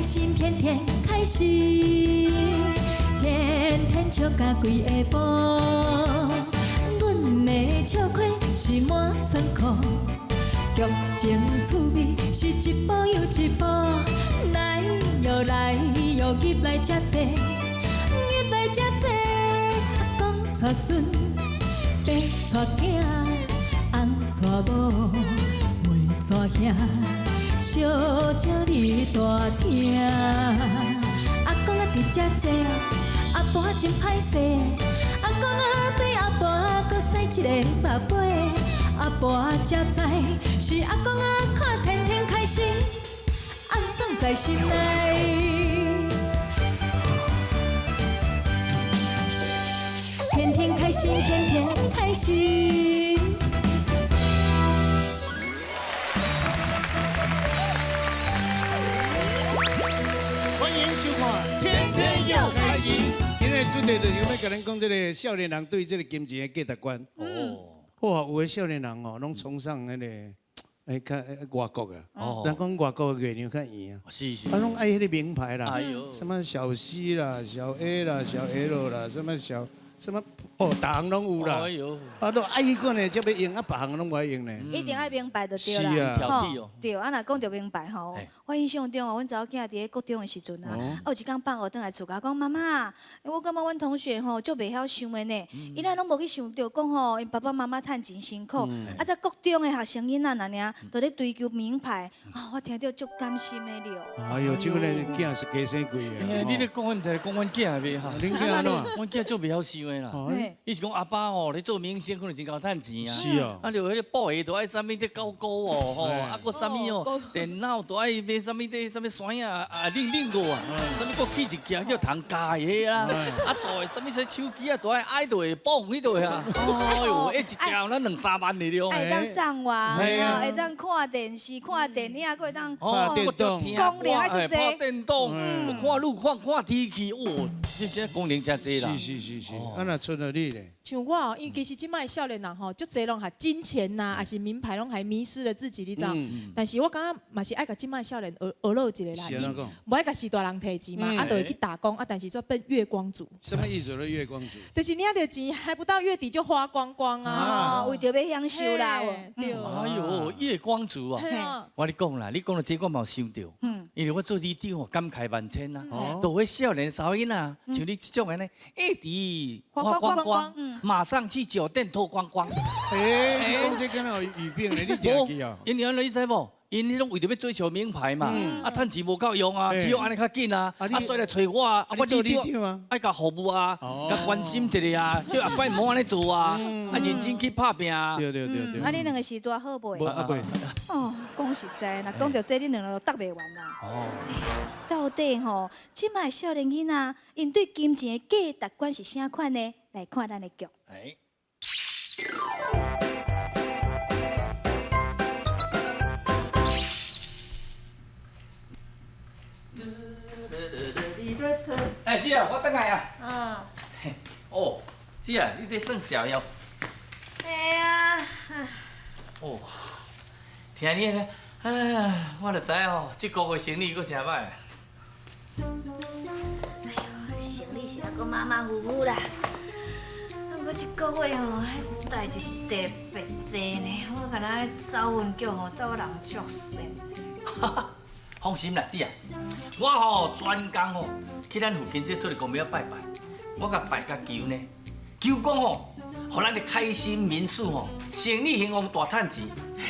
開心，天天開心，天天笑甲規下晡。阮的笑虧是滿倉庫，劇情趣味是一步又一步。來喲來喲，入來遮濟，入來遮濟。阿公帶孫，爸帶囝，翁帶某，妹帶兄，相招你大廳。阿公啊佇遮坐，阿婆真歹勢。阿公啊對阿婆閣使一個目尾，阿婆才知是阿公啊看天天開心，暗爽在心內。天天開心，天天開心。歡迎收看《天天要開心》。今日主題就是欲共咱講這个少年人對這个金錢的價值觀。哦，哇，有的少年人哦，攏崇尚彼个，欸，較外國啊。人講外國的月亮較圓啊。啊，攏愛彼个名牌啦。什麼小 C 啦、小 A 啦、小 L 啦，什麼小什麼哦，逐項攏有啦。啊，都愛彼款的才欲用，啊，別項攏無愛用呢。一定愛名牌就對啦。是啊。吼，對，啊，若講著名牌吼，我印象中哦，阮查某囝佇咧國中的時陣啊，啊有一工放學轉來厝，共我講媽媽，我感覺阮同學吼足袂曉想的呢，𪜶仔攏無去想著講吼，𪜶爸爸媽媽趁錢辛苦，啊，這國中的學生囡仔爾爾，都咧追求名牌，啊，我聽著足甘心的了。哎呦，這個囝是加生貴啊！你咧講，我毋知講阮囝袂哈？恁囝按怎？阮囝足袂曉想的啦。伊是講阿爸吼，咧做明星可能真𠢕趁錢啊。是啊。啊，就彼个布鞋都愛啥物咧高高哦，吼，啊，閣啥物哦，電腦都愛買啥物咧，啥物山啊啊，冷冷過啊，啥物閣起一件叫唐家的啦，啊，數的啥物手機啊，都愛愛就會放彼度啊。哎呦，一食咱兩三萬的了。會當上網，會當看電視、看電影，閣會當拍電動，功能愛足濟。拍電動，看路看看天氣，哦，這些功能真濟啦。是是是是，啊若剩予你咧。像我哦，因為其實這擺少年人吼，足濟攏哈金錢呐，抑是名牌攏還迷失了自己，你知影？但是我感覺嘛是愛共這擺少年學學落一个啦，無愛共序大人提錢嘛，啊，就會去打工，啊，但是做變月光族。什麼意思咧？月光族？就是領著錢還不到月底就花光光啊，為著欲享受啦。對。哎呦，月光族啊！我跟你講啦，你講到這個我嘛有想著，因為我做里長感慨萬千啊，都彼少年查某囡仔，像你這種的呢，一直花光光，馬上去酒店脫光光。欸，你講這敢若有語病咧？你聽去啊？因為按怎你知無？𪜶彼攏為著欲追求名牌嘛，啊，趁錢無夠用啊，只有按呢較緊啊，啊，所以來揣我啊，啊，我里長愛共服務啊，共關心一下啊，叫後擺毋好按呢做啊，啊，認真去拍拚啊。對對對對。啊，你兩个是拄好袂？無啊袂。哦，講實在，若講著這，恁兩个都答袂完啦。哦。到底吼，這擺少年囡仔，𪜶對金錢的價值觀是啥款呢？來看咱的劇。欸，姐啊，我轉來啊。嗯。哦，姐啊，你咧耍逍遙？嘿啊。哦，聽你按呢，哎，我就知哦，這个月生意閣誠歹。哎呦，生意是猶閣馬馬虎虎啦。啊，毋過這个月吼，彼代誌特別濟呢，我敢若咧走運局吼，走予人足神。放心啦，姊啊，我吼專工吼去咱附近這土地公廟拜拜，我共拜共求呢，求講吼，予咱的開心民宿吼，生意興隆大趁錢，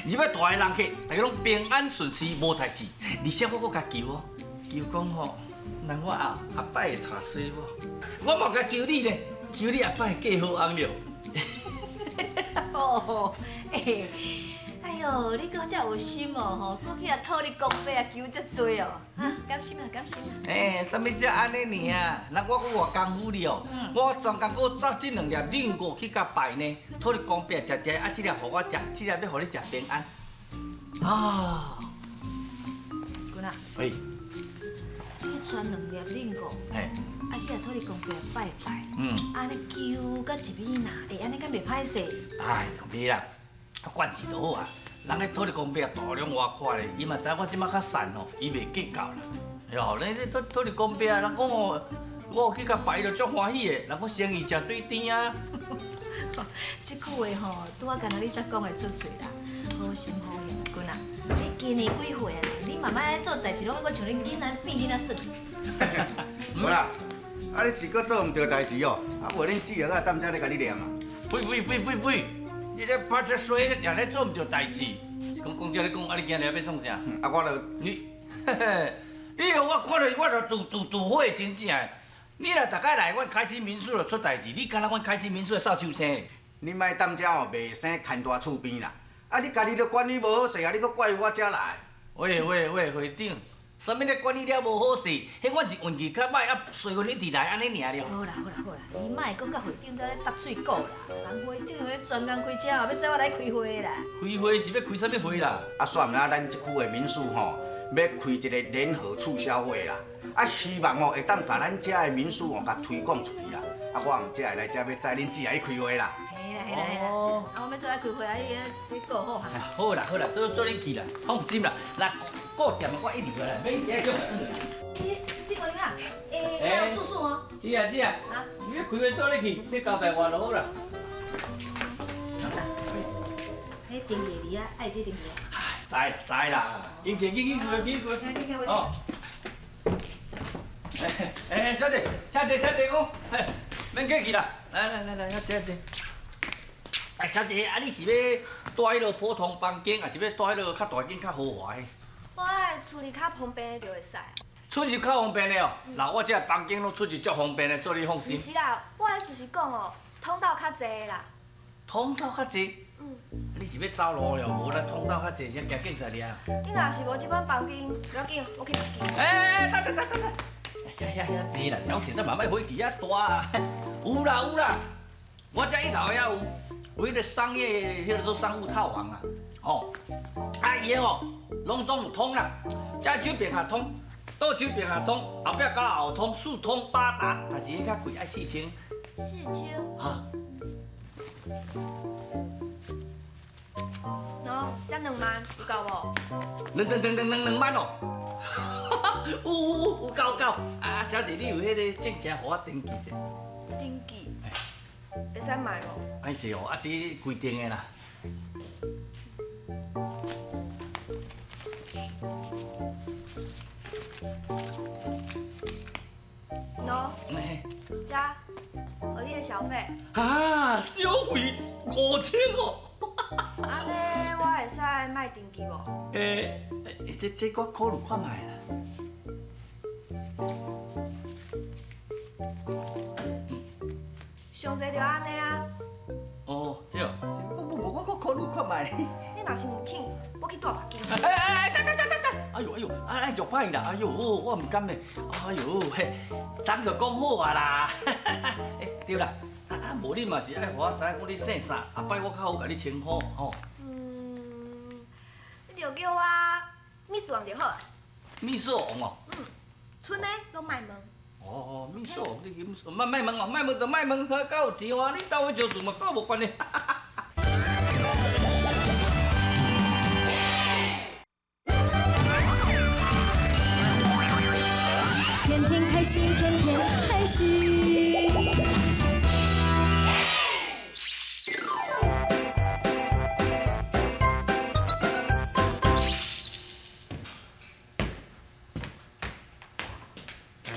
入來大的人客，大家攏平安順遂無代誌，而且我閣共求哦，求講吼，人我後後擺會娶媠某，我嘛共求你呢，求你後擺會嫁好翁了。哦，欸。哎呦，你閣遮有心哦吼，閣去共土地公伯啊求遮濟哦，哈，甘心啦，甘心啦。欸，啥物才按呢爾啊？那我閣偌功夫哩哦，我專工閣紮這兩粒冷果去共拜呢，土地公伯食食，啊，這粒予我食，這粒欲予你食平安。啊。君啊。喂。你傳兩粒冷果，啊去共土地公伯拜拜，按呢求甲一暝若，會按呢敢袂歹勢？哎，袂啦。啊，關係就好啊。人彼土地公伯度量偌闊咧，伊嘛知我這擺較善吼，伊袂計較啦。哟，你你拄拄伫讲壁，人讲哦，我去共拜就足欢喜的，人讲生意诚水甜啊。这句话吼，拄仔敢若你才讲会出嘴啦，好心好意，君啊，你今年几岁啊？你妈妈做代志拢阁像恁囡仔变囡仔耍。无啦，啊你是阁做毋对代志哦，啊无恁姊仔踮遮咧共你念啊。呸呸呸呸呸！你咧拍这衰，你定咧做毋对代志。是讲讲这咧讲，啊你今日欲创啥？啊我就你，嘿嘿，你予我看著我就自自自火真正的。你若逐摆来阮开心民宿就出代志，你敢若阮开心民宿的扫帚星？你莫踮遮哦，卖生牵大厝边啦。啊你家己都管理无好势啊，你阁怪我遮来？喂喂喂，会长，啥物咧管理了无好势？彼阮是运气较歹，啊，衰运一直来按呢尔了。好啦好啦好啦，你莫阁佮会长在咧搭喙鼓啦。人会长咧专工开车，欲载我来开会啦。开会是欲开啥物会啦？啊煞毋知咱这区的民宿吼，欲开一个联合促销会啦。啊希望哦会当共咱遮的民宿哦，共推广出去啦。啊我毋才会来遮欲载恁姊仔去开会啦。嘿啦嘿啦嘿啦，啊我欲做来开会啊，你你顾好哈。好啦好啦，做做恁去啦，放心啦，那顾店我一直过来，免惊叫。欸，水姑娘啊，欸，遮有住宿哦。是啊是啊，你欲开会做你去，这交代我就好啦。彼登记伫遐，爱去登记。知啦知啦，紧去紧去开紧开。哦。欸欸，小姐小姐小姐，讲，嘿，免客气啦，来来来来，遐坐坐。哎，小姐，啊，你是欲住彼落普通房间，抑是欲住彼落较大间、较豪华的？我爱厝里较方便的就会使。出入较方便的哦，那我这房间拢出入足方便的，做你放心。毋是啦，我的意思是讲哦，通道较济的啦。通道较济？嗯。你是欲走路了无？咱通道较济，才惊警察掠。你若是无这款房间，无要紧，我去别间。欸，等等等等等。遐遐遐济啦，小姐，咱慢慢火气遐大啊。有啦有啦，我这一楼遐有。有彼个商业，彼个做商务套房啊，吼，啊伊个哦，拢总有通啦，这手边也通，倒手边也通，后壁加后通，四通八达，但是彼较贵，爱四千。四千。哈。喏，这两万有够无？两万哦。有有有有够够。啊，小姐，你有彼个证件，予我登记者。登记。会使买无？歹势哦，啊，这规定的啦。喏，这，予你的小费。啊，小费5000哦。按呢，我会使莫登记无？欸，这我考虑看觅啦。上济就按呢啊。哦，这哦，这我无我考虑看觅。你若是毋肯，我去蹛别间。哎哎哎，等等等等等！哎呦哎呦，按呢足歹啦！哎呦，我毋甘咧。哎呦嘿，昨就讲好啊啦。欸，对啦，啊无你嘛是爱予我知影讲你姓啥，后摆我较好共你称呼吼。你就叫我秘书王就好啊。秘书王哦。嗯，賰的拢莫问。哦，秘书王，你莫莫问哦，莫问就莫问，够有钱哦，你斗伙招数嘛，佮我无关系。天天开心，天天开心。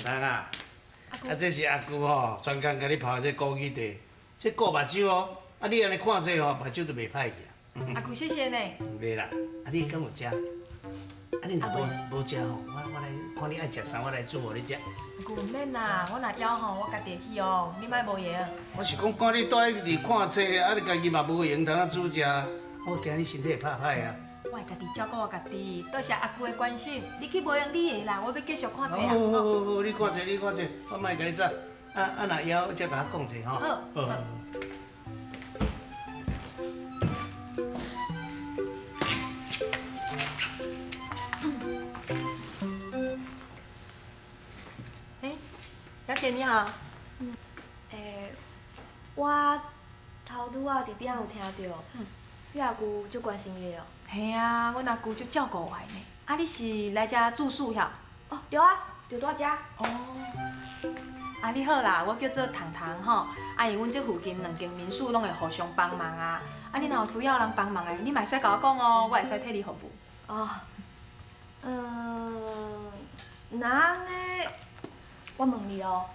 丹丹啊，啊这是阿舅吼，专工共你泡这枸杞茶，这顾目睭哦。啊你按呢看这吼，目睭就袂歹去啊。阿舅谢谢呢。袂啦，啊你敢有食？啊你若无食吼，我来看你爱食啥，我来煮予你食。阿舅毋免啦，我若枵吼，我家己会去哦，你莫无闲。我是讲看你蹛咧伫看册，啊你家己嘛无闲通啊煮食，我惊你身体会拍歹啊。我会家己照顾我家己，多谢阿舅的关心。你去无闲你的啦，我欲继续看册啊。好好好，你看册你看册，我莫共你吵。啊若枵才共我讲者吼。好。好。欸，小姐你好。我头拄仔伫边仔有听著，你阿舅足关心你哦。嘿啊，阮阿舅足照顾我的呢。啊，你是来遮住宿遐？哦，哦，對啊，就住遮。哦。啊，你好啦，我叫做糖糖吼。啊，因為阮這附近兩間民宿攏會互相幫忙啊。啊，你若有需要人幫忙的，你嘛會使共我講哦，我會使替你服務。哦，若按呢，我問你哦，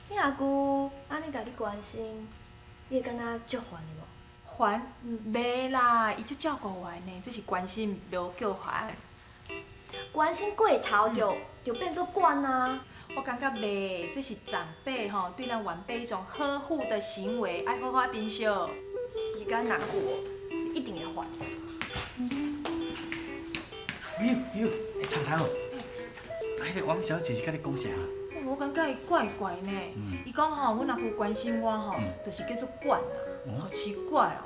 你阿舅按呢共你關心，你會感覺足煩的無？煩？袂啦，伊足照顧我的呢，這是關心，無叫煩。關心過頭就變做管啊。我感覺袂，這是長輩吼對咱晚輩一種呵護的行為，愛好好珍惜。時間若久哦，一定會煩。呦呦，欸，糖糖哦，啊，彼個王小姐是佮你講啥？我感覺伊怪怪呢，伊講吼，阮阿舅關心我吼，就是叫做管啦，好奇怪哦。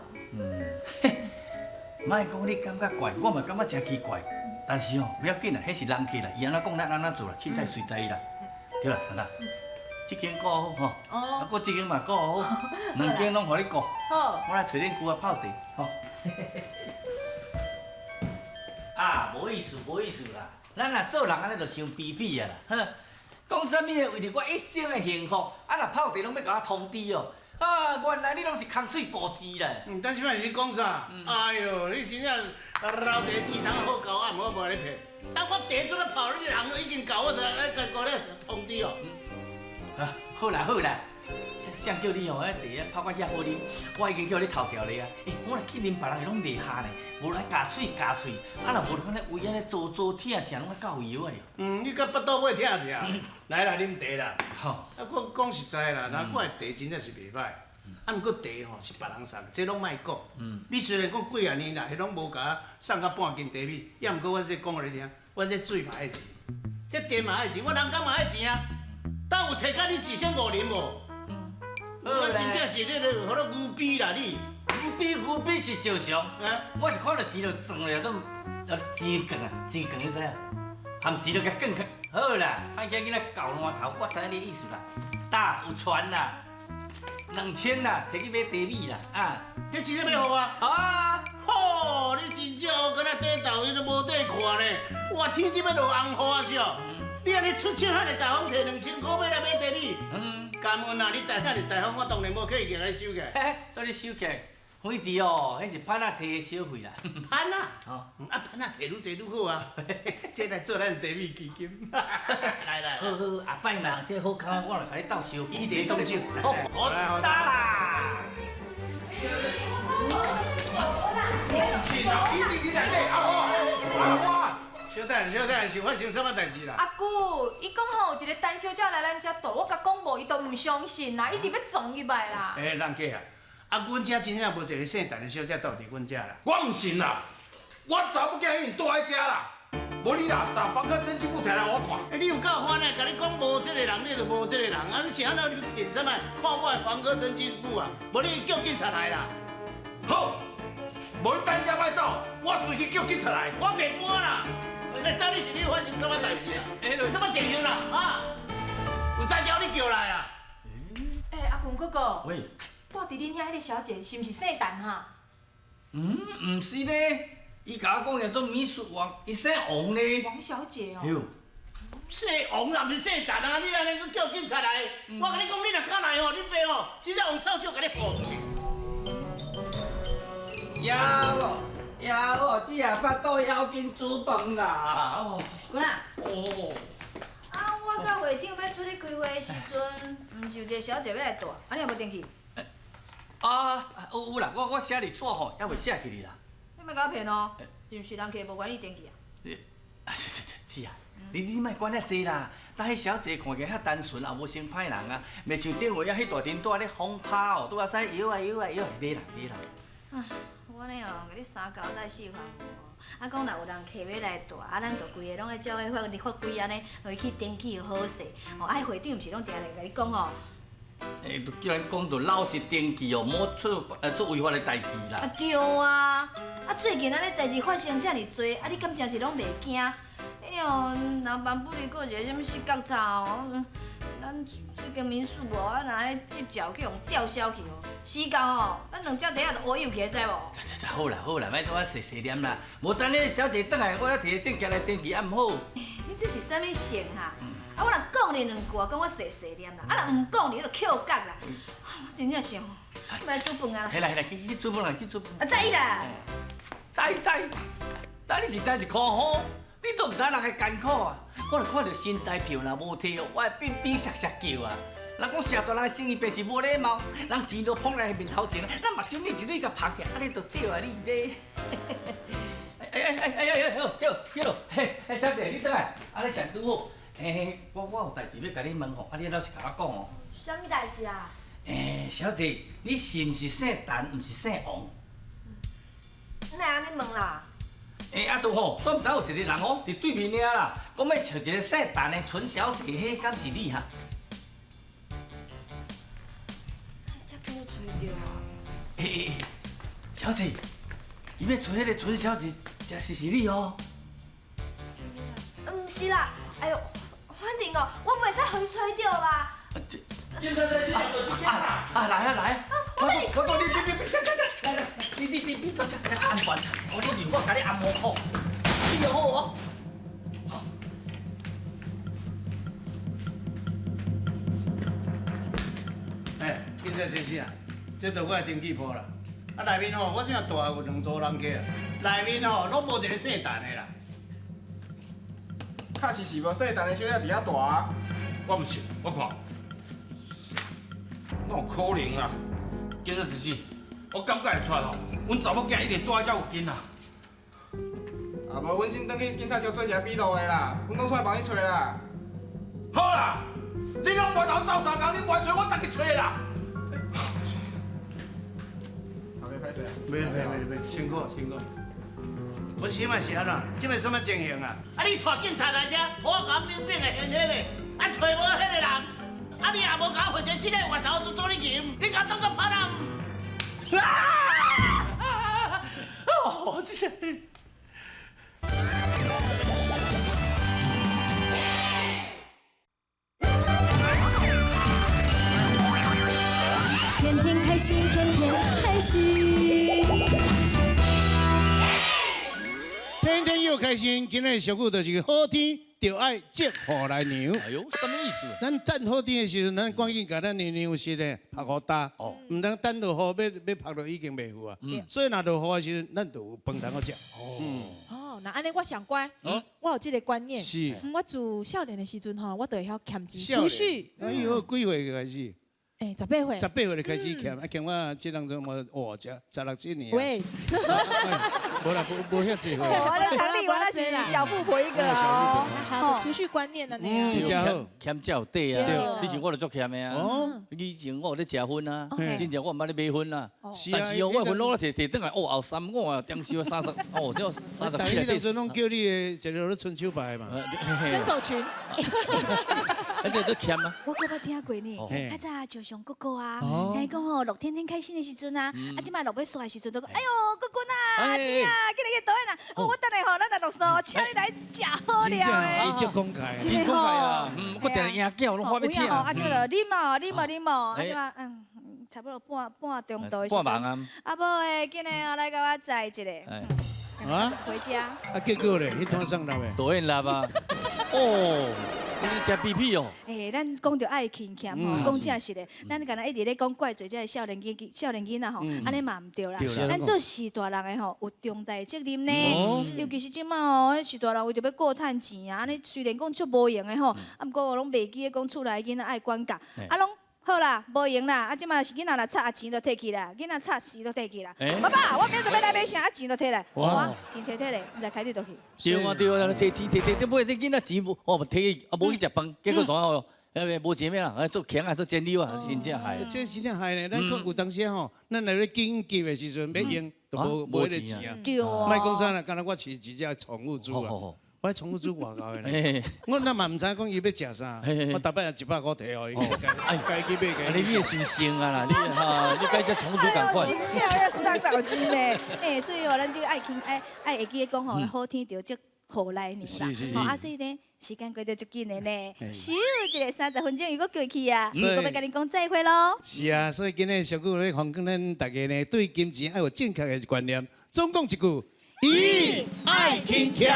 嘿，莫講你感覺怪，我嘛感覺誠奇怪。但是哦，不要緊啦，彼是人客啦，伊按怎講咱按怎做啦，凊彩隨在伊啦。對啦，糖糖，這間顧好吼，啊，閣這間嘛顧好，兩間攏予你顧。好，我來揣恁舅仔泡茶，吼。啊，無意思，無意思啦。咱若做人按呢就傷卑鄙啊啦，哼！講啥物的，為著我一生的幸福，啊若泡茶攏欲共我通知哦。啊，原來你攏是空喙布舌啦。等陣擺你講啥？哎喲，你真正留一個錢通好交啊，我無共你騙。當我茶拄咧泡，你人都已經到，我就來過來通知哦。啊，好啦好啦，誰叫你吼，彼茶泡甲遐好啉，我已經叫你頭條咧啊！欸，我若去啉別人的攏袂合呢，無來咬喙咬喙，啊若無就按呢胃按呢糟糟疼疼，攏愛到藥啊！你佮腹肚尾疼疼，來啦，啉茶啦。好。啊，我講實在啦，那我的茶真正是袂歹。啊，毋過茶吼是別人送的，這攏莫講。你雖然講幾仔年啦，彼攏無共我送甲半斤茶米，也毋過我這講予你聽，我這水嘛愛錢，這電嘛愛錢，我人工嘛愛錢啊。當有提佮你一仙五銀無？我真正是你咧，予咧牛逼啦你！牛逼牛逼是正常，我是看著錢就賺了，都錢卷啊，錢卷你知影？含錢都共捲去。好啦，歹囝囡仔厚爛頭，我知影你意思啦。呾有傳啦，2000啦，提去買茶米啦，啊！你真正欲予我？啊！吼，你真正哦，敢若底豆伊都無底看呢。哇，天頂欲落紅雨啊是哦！你按呢出手遐爾大方，提2000箍欲來買茶米。感恩啊！你帶遐爾大方，我當然無客氣，共你收起來。做你收起來，反正哦，彼是潘仔提的小費啦。潘仔？哦，啊潘仔提愈濟愈好啊！這來做咱茶米基金。來來。好好，下擺嘛，這好康，我來共你鬥相報。以茶當酒。好，我打啦。是啦，一定你內底阿婆，阿婆。小等，小等，是發生啥物代誌啦？阿舅，伊講吼有一個陳小姐來咱遮住，我共講無，伊都毋相信啦，一直欲撞入來啦。欸，人客啊，啊，阮遮真正無一個姓陳的小姐住佇阮遮啦。我毋信啦，我查某囝已經住佇遮啦，無你啦，把房客登記簿提來我看。欸，你有夠煩的，共你講無這個人，你就無這個人，啊，你是按怎你騙啥物？看我的房客登記簿啊，無你叫警察來啦。好，無你等遮莫走，我隨去叫警察來。我袂搬啦。欸，到底是你發生啥物代誌啊？有啥物情形啦？啊？有才調你叫來啊？欸，阿群哥哥。喂。住佇恁遐彼個小姐是毋是姓陳哈？毋是咧，伊共我講叫做米淑王，伊姓王咧。王小姐哦。對。姓王也毋是姓陳啊！你按呢閣叫警察來，我共你講，你若敢來吼，恁爸吼真正用掃帚共你呼出去。枵無？枵無？姊啊，腹肚枵緊煮飯啦！哦。姑仔。哦。啊，我佮會長欲出去開會的時陣，毋是有一個小姐欲來住，啊，你也無登記？啊，有啦，我寫佇紙吼，猶未寫起哩啦。你莫共我騙哦，是毋是人客無願意登記啊？你，啊，姊啊，你莫管遐濟啦。但彼小姐看起來遐單純，也無傷歹人啊，袂像頂回啊，彼大陣拄仔咧風拋哦，拄仔使搖啊搖啊搖，袂啦袂啦。唉，我呢哦，共你三交代四吩咐哦，啊講若有人客欲來住，啊咱就規个攏愛照彼法律法規按呢，予伊去登記好勢。哦，啊會長毋是攏定定共你講哦。欸，就叫咱講著老實登記哦，莫出做違法的代誌啦。啊對啊，啊最近按呢代誌發生遮爾濟，啊你敢真是攏袂驚？哎喲，人萬不離閣一個啥物死角仔哦，咱這間民宿無啊，若彼執照去予吊銷去哦，死到吼，咱兩隻茶仔就烏有去，知無？好啦好啦，莫拄仔細細念啦，無等彼小姐轉來，我才提證件來登記，也毋好。你这是啥物性哈？啊，我若讲你两句啊，讲我细细念啦；啊，若毋讲你，就扣角啦。我真正想，我来煮饭啊。来来来，去去煮饭啦，去煮饭。啊，知啦。知知，那你是知一箍吼？你都毋知人的艰苦啊！我若看著新台票若无提哦，我会变变摔摔叫啊！人讲谢大人的生意便是无礼貌，人钱都捧来面头前，咱目睭你一日共拍起，按呢就对啊你咧。哎哎哎哎哎，好，好，好，嘿，嘿，小姐，你转来，按呢上拄好。嘿，我有代志欲共你问吼，啊，你老实共我讲哦。啥物代志啊？欸，小姐，你是毋是姓陈，毋是姓王？哪会按呢问啦？欸，啊，拄好，煞毋知有一个人吼，伫对面尔啦，讲欲找一个姓陈的陈小姐，彼敢是你哈？这叫我揣著啊！欸欸欸，小姐，伊欲揣彼个陈小姐，真是是你哦？毋是啦，哎哟，反正哦，我袂使予伊揣著啦。警察先生，就这间啦。啊，来啊来啊！我我讲你你你你，来来，你你你你坐这这较安全。我你我共你按摩好，你好哦。哎，警察先生啊，这就我的登记簿啦。啊，内面吼，我这蹛有两组人客啊，内面吼拢无一个姓陈的啦。确实是无姓陈的小姐伫遐蹛啊。我毋信，我看，哪有可能啊？警察先生，我感觉会出吼，阮查某囝一定蹛伫遮附近啊。啊，无阮先转去警察局做一下笔录的啦，阮阁出来帮你揣啦。好啦，你拢无头斗相共，你无爱揣，我家己揣啦。头家歹势啊？袂袂袂袂，辛苦辛苦。我这摆是按怎？这摆啥物情形啊？啊，你带警察来遮，我共冰冰的现现的，啊，揣无彼个人，啊，你也无共我负责这个外头就做你擒，你共当作拍人？啊！哦，这是。天天开心，天天开心。天天又开心，今日俗语就是好天就爱积雨来凉。哎呦，啥物意思？咱等好天的时阵，咱赶紧共咱的粮食咧曝予焦，毋通等落雨，欲曝落已经袂赴啊。所以若落雨的时阵，咱就有饭通好食。哦，那按呢我上乖，我有这个观念。是。我自少年的时阵吼，我就会晓俭钱储蓄。哎呦，几岁开始？欸，18岁。18岁就开始俭，啊，俭我这当中我哇，才16、17年。喂。无啦，无遐济岁。我咧堂里，我那是小富婆一个哦。好，储蓄观念啊，嗯，真好，俭才有底啊。你像我就足俭的啊。以前我有咧食薰啊，真正我毋捌咧买薰啊。但是哦，我薰拢摕摕转来，哦，后三五啊，点收30，哦，这30几。但当阵拢叫你的一个咧春秋牌嘛。伸手群。啊，这足俭啊。我阁捌听过呢，较早就上哥哥啊，听讲吼，乐天天开心的时阵啊，啊，这摆落欲煞的时阵，就讲，哎呦，国君啊，姐啊，紧来去倒啦，我等下吼，咱来落煞，请你来食好料的。伊足慷慨，真慷慨啊！我定定赢囝拢发欲请。啊，这摆就啉哦，啉哦，啉哦，啊，这摆差不多半半中昼的时阵。半忙啊。啊，无的，紧来哦，来共我载一下。啊？回家。啊，结果咧，彼摊送落的。导演啦吧？哦。这个食皮皮哦！欸，咱讲著爱勤俭吼，讲正实的，咱敢若一直咧讲怪罪这个少年囡少年囡仔吼，按呢嘛毋对啦。咱做序大人的吼，有重大的责任呢。尤其是这摆吼，序大人为著欲顾趁钱啊，按呢虽然讲足无闲的吼，啊，毋过拢袂记得讲厝内囡仔爱管教，啊，拢好啦，无闲啦，啊，这摆是囡仔若插啊钱就提去啦，囡仔插钱就提去啦。爸爸，我明仔载欲来买啥？啊，钱就提来，哇，钱提提咧，毋知开佗落去。对啊对啊，提钱提提，到尾这囡仔钱无，哦，提去啊无去食饭，结果怎哦？哎，无钱咩啦？哎，做强啊，做煎溜啊，真正害。这真正害呢。咱讲有当时吼，咱来咧紧急的时阵欲用，就无无彼个钱啊。对啊。莫讲啥啦，敢若我饲一只宠物猪啊。我宠物猪外厚的呢，我那嘛毋知讲伊欲食啥，我逐摆100箍提予伊，家己买。你你会心生啊啦，你哈，你佮这宠物猪仝款。真正要伤脑筋呢，欸，所以哦，咱就爱听爱爱会记得讲吼，好天就积雨来凉啦。啊，所以呢，时间过得足紧的呢，咻一下30分钟又阁过去啊，阁欲共恁讲再会咯。是啊，所以今日小久咧，奉劝咱大家呢，对金钱爱有正确的观念。总共一句，伊爱勤俭。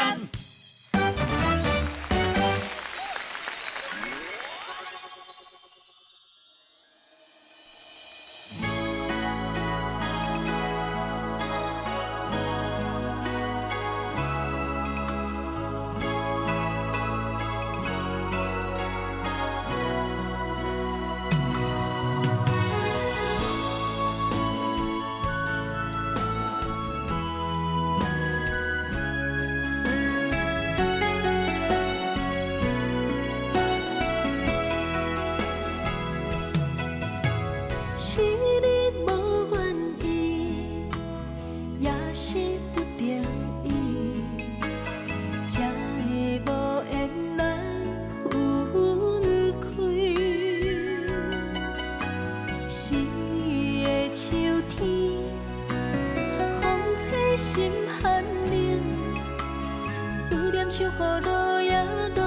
念像雨落呀落，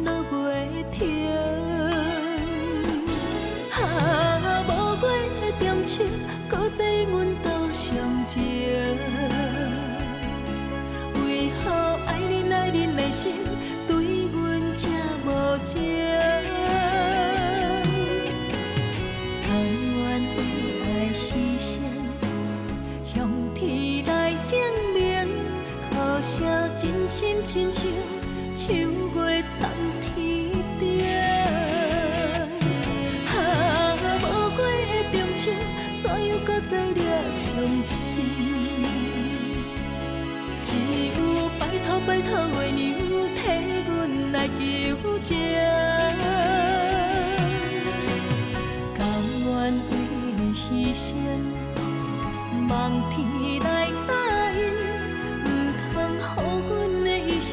落袂停。啊，无月的中秋，搁再阮多伤情。为何爱恁爱恁的心，对阮这无情？甘愿为爱牺牲，向天来证明。可惜真心亲像秋月藏天顶。啊，无月的中秋，怎样搁再掠伤心？只有拜托拜托月娘，替阮来求情。甘愿为你牺牲，望天来答应，毋通予阮的一生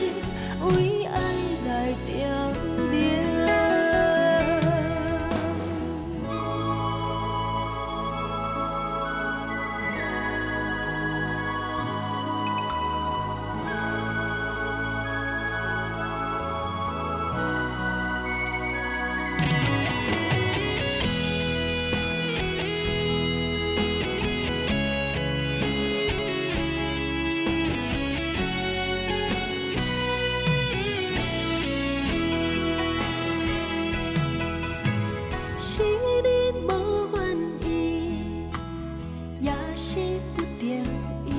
为爱来凋零。是你无愿意，也是不得已，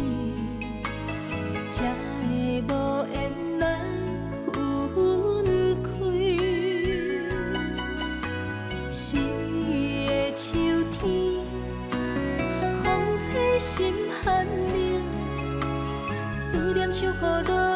才会无缘来分开。四个秋天，风吹心寒冷，思念像雨落。